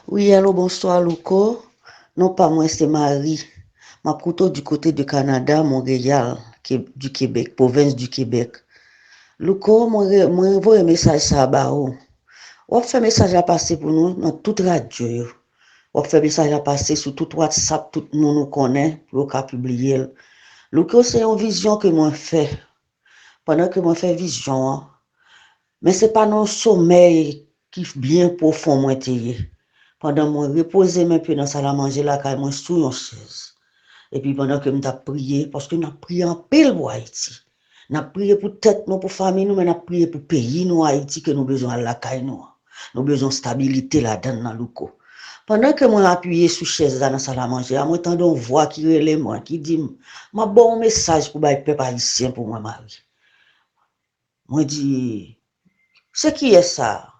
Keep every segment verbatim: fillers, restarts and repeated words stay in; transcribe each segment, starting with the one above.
Wi, alo, bonswa, Louko. Non pa mwen se Marie. M ap koute w du côté de Canada, Montréal, Ke- du Québec, province du Québec. Louko, mwen re- mwen voye mesaj sa a ba ou. W ap fè mesaj la pase pou nou nan tout radyo yo. W ap fè mesaj la pase sou tout WhatsApp, tout moun ou konnen, pou yo ka pibliye l. Louko, se yon vizyon ke mwen fè. Pandan ke mwen fè vizyon an, men se pa nan yon somèy ki byen pwofon mwen te ye. Pandan mwen repoze m enpe nan salamanje lakay mwen sou yon chèz. Epi pandan ke m t ap priye, paske n ap priye anpil pou Ayiti. N ap priye pou tèt nou, pou fanmi nou, men n ap priye pou peyi nou, Ayiti, ke nou bezwen al lakay nou an. Nou bezwen stabilite ladan l nan, Louko. Pandan ke mwen apiye sou chèz la nan salamanje a, mwen tande yon vwa ki rele mwen, ki di m, "M ap ba w yon mesaj pou bay pèp ayisyen pou mwen, Marie." Mwen di, "Se kiyès sa a?"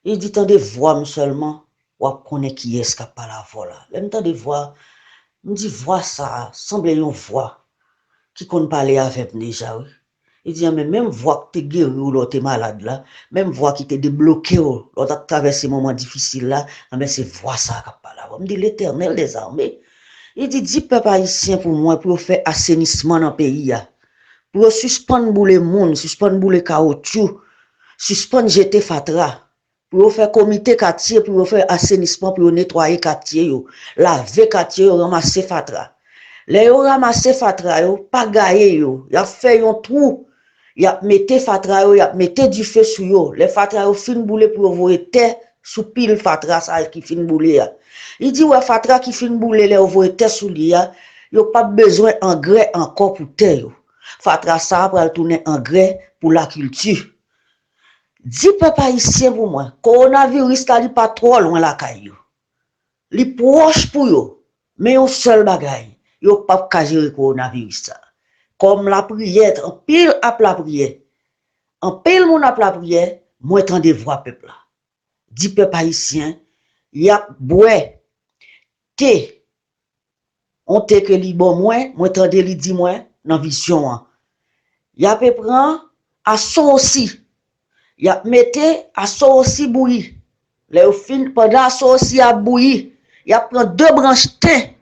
Li di, "Tande vwa m sèlman, w ap konnen kiyès k ap pale avè w la." Lè m tande vwa, m di, "Vwa sa a sanble yon vwa ki konn pale avè m deja, wi." Li di, "Anben, menm vwa k te geri w lè w te malad la, menm vwa ki te debloke w lè w t ap travèse moman difisil la, anben, se vwa sa a k ap pale avè w." M di, "Letènèl dèzame." Li di, "Di pèp ayisyen pou mwen pou yo fè asenisman nan peyi a. Pou yo sispann boule moun, sispann boule kawotchou, sispann jete fatra. Pou yo fè komite katye, pou yo fè asenisman, pou yo netwaye katye yo, lave katye yo, ranmase fatra. Lè yo ranmase fatra yo, pa gaye yo, y ap fè yon twou, y ap mete fatra yo, y ap mete dife sou yo. Lè fatra yo fin boule pou yo voye tè sou pil fatra sa ki fin boule a." Li di, "Wè fatra ki fin boule lè yo voye tè sou li a, yo p ap bezwen angrè ankò pou tè yo. Fatra sa a pral tounen angrè pou lakilti." Di pèp ayisyen pou mwen, kowonaviris la li pa twò lwen lakay yo. Li pwòch pou yo. Men yon sèl bagay, yo p ap ka jere kowonaviris sa. Kòm lapriyè, anpil ap lapriyè. Anpil moun ap lapriyè, mwen tande vwa pèp la. Di pèp ayisyen, y ap bwè te. On te ke li ban mwen, mwen tande li di mwen nan vizyon an. Y ape pran asosi. Y ap mete asosi bouyi. Lè yo fin, pandan asosi a ap bouyi, y ap pran de branch ten,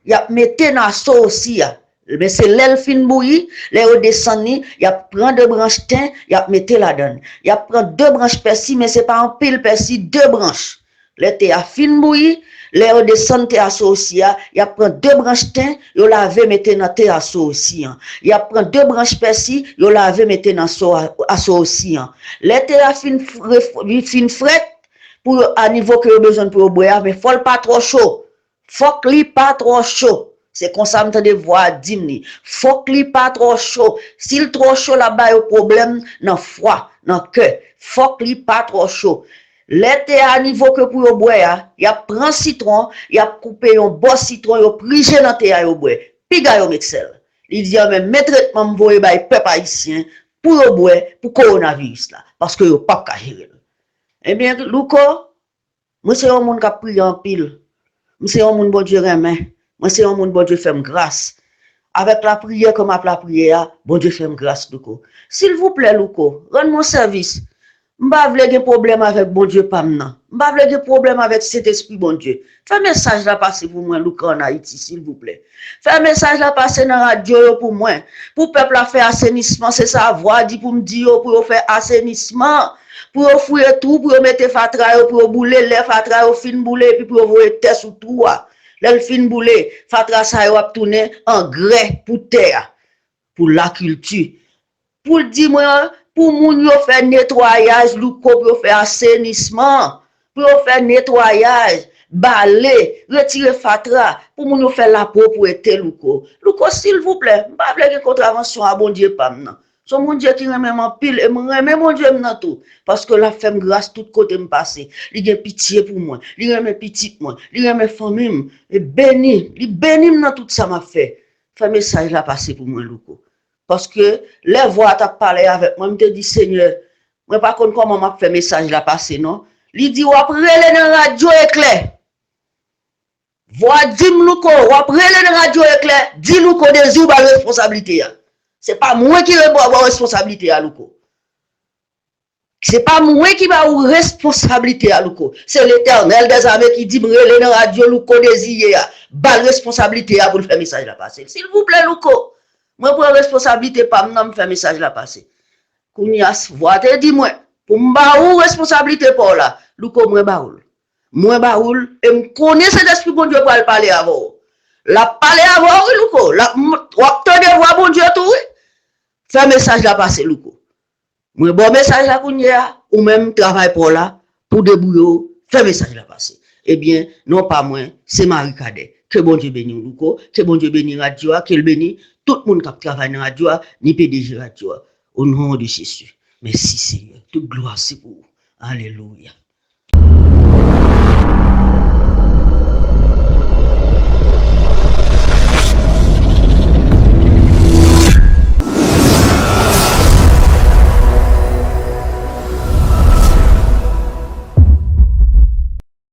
y ap mete nan asosi a. Men se lè l fin bouyi, lè yo desann li, y ap pran de branch ten, y ap mete ladan l. Y ap pran de branch pèsi, men se pa anpil pèsi, de branch. Lè te a fin bouyi, lè yo desann te asosi a, y ap pran de branch ten, yo lave mete nan te asosi an. Y ap pran de branch pèsi, yo lave mete nan so a- asosi an. Lè te a fin f- ref- fin frèt, pou yo, a nivo ke yo bezwen pou yo bwè a, men fò l pa twò cho. Fòk li pa twò cho. Se konsa m tande vwa a di m li. Fòk li pa twò cho. Si l twò cho, l ap ba yo pwoblèm nan fwa, nan kè. Fòk li pa twò cho. Lè te a nivo ke pou yo bwè a, y ap pran sitwon, y ap koupe yon bò sitwon, yo prije nan te a, yo bwè. Piga yo met sèl. Li di, "Anben, men tretman m voye bay pèp ayisyen pou yo bwè pou kowonaviris la, paske yo p ap ka jere l." Ebyen, Louko, mwen se yon moun k ap priye anpil. Mwen se yon moun Bondye renmen. Mwen se yon moun Bondye fè m gras. Avèk lapriyè ke m ap lapriyè a, Bondye fè m gras, Louko. Silvouplè, Louko, rann mwen sèvis. M pa vle gen pwoblèm avèk Bondye pa m nan. M pa vle gen pwoblèm avèk Sentespri Bondye. Fè mesaj la pase pou mwen, Louko, ann Ayiti, silvouplè. Fè mesaj la pase nan radyo yo pou mwen. Pou pèp la fè asenisman, se sa vwa di pou m di yo, pou yo fè asenisman. Pou yo fouye twou, pou yo mete fatra yo, pou yo boule, lè fatra yo fin boule, epi pou yo voye tè sou twou a. Lè l fin boule, fatra sa yo ap tounen angrè pou tè a, pou lakilti. Pou l di mwen, pou moun yo fè netwayaj, Louko, pou yo fè asenisman, pou yo fè netwayaj, bale, retire fatra, pou moun yo fè lapwoprete, Louko. Louko, silvouplè, m pa vle gen kontravansyon a Bondye pa m nan. Se yon Bondye ki renmen m anpil, e m renmen Bondye m nan tou, paske l ap fè m gras tout kote m pase. Li gen pitye pou mwen, li renmen pitit mwen, li renmen fanmi m, e beni, li beni m nan tout sa m ap fè. Fè mesaj la pase pou mwen, Louko. Paske lè vwa a t ap pale avèk mwen, m te di, "Senyè, mwen pa konn kòman m ap fè mesaj la pase, non." Li di, "W ap rele nan radyo Eklè." Vwa di m, "Louko, w ap rele nan radyo Eklè, di Louko Dezi w ba l responsablite a." Se pa mwen ki re- ba w responsablite a, Louko. Se pa mwen ki ba ou responsablite a, Louko. Se Letènèl dèzame ki di m rele nan radyo Louko Désiré a. Ba l responsablite a pou l fè mesaj la pase. Silvouplè, Louko. Mwen pran responsablite pa m nan, m fè mesaj la pase. Kounye a, vwa te di mwen, pou m ba ou responsablite pa w la, Louko, mwen ba ou l. Mwen ba ou l, e m konnen Sentespri Bondye pral pale avè w. L ap pale avè w, wi, Louko. L ap, w ap tande vwa Bondye tou, wi. Fè mesaj la pase, Louko. Mwen ba w mesaj la kounye a, ou menm travay pa w la, pou debouye w, fè mesaj la pase. Ebyen, non pa mwen, se Marie Cadet. Ke Bondye beni w, Louko, ke Bondye beni radyo a, ke l beni tout moun k ap travay nan radyo a, ni P D G radyo a. O non de Jezi. Mèsi, Senyè. Tout glwa se pou ou. Alelouya.